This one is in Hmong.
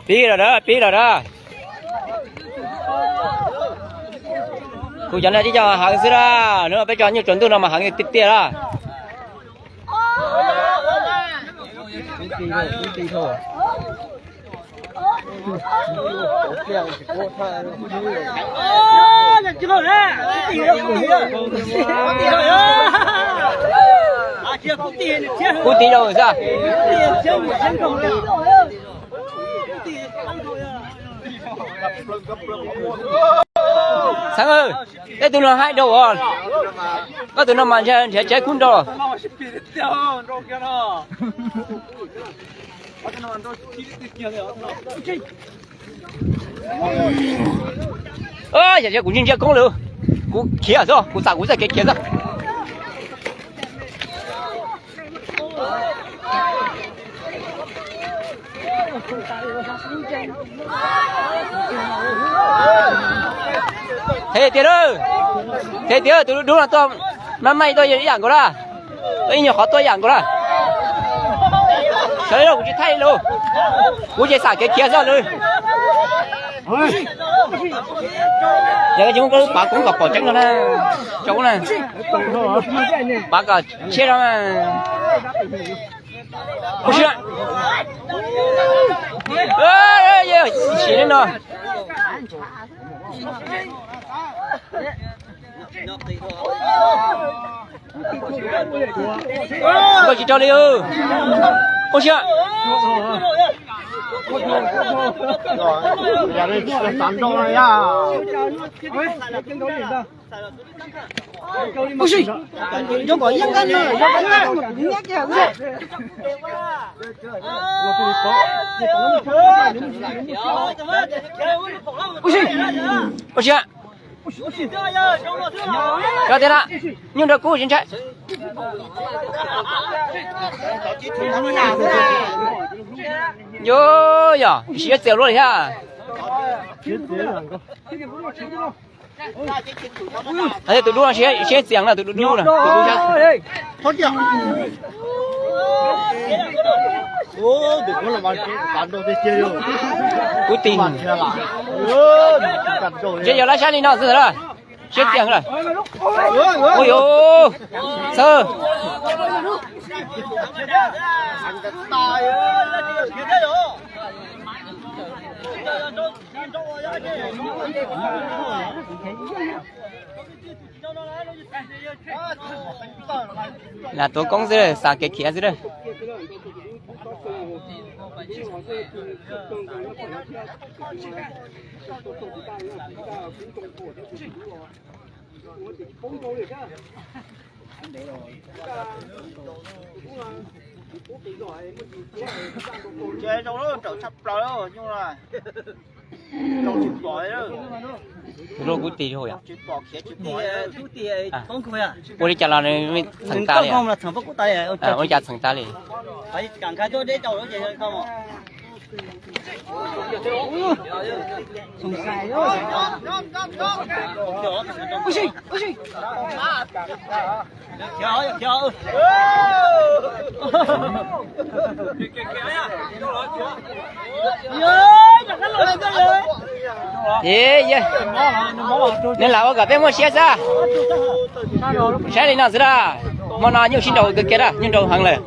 Pib los da, pib los da. Kuv cov no tib co heev xwb da, hnub no peb cov nyuj tsaus ntuj no mas heev tiag tiag da. Kub tib rau xwb. Xeeb, tej tus no haib dhau os. Koj tus no mas nrhiav tsev kub nrau. Yam ntsia kuv ntsia ntsia koob lawm, kuv khiav xwb, kuv xam kuv txoj kev khiav xwb. Them tiag, them tiag, tus dub dub no tuaj, maj maj tuaj ib yam nkaus na, tuaj ib nyuag qhov tuaj ib yam nkaus na. Sawv daws, kuv tsis thaij li lawm, kuv ces xam kev khiav xwb lawm. Yog koj tsis muab koj lub pav koob kom pom tseeb no na, tso ub na, pav kom tshiab zog na. Ua si, siav li no. Koj tsis rau li. Ua si. Ua si. Cov tiag na, nyuj nrog kub tsis ntshai. Yuav yog siab txias luaj li thiab. Tus dub no siab txias na, tus dub dub na, tus dub. Kuv tis. Ntshe yog lawv saib li no xwb ntag. Siab txias lawm. Ua yuav, Xawb. Lam tuav koob xwb, xam kev khiav xwb. Ces zoo lawm, nrawm tshaj plaws lawm nyuj na. Zoo tsis pom li. Tus loj kuv tis dhau yom. Ua li cas los nws txheem tas li. Ua li cas txheem tas li. Nws lam ua kom peb muaj siab xwb. Saib li no xwb na. Hmo no nyuj sib nraus kawg kiag na, nyuj nraus heev lawm.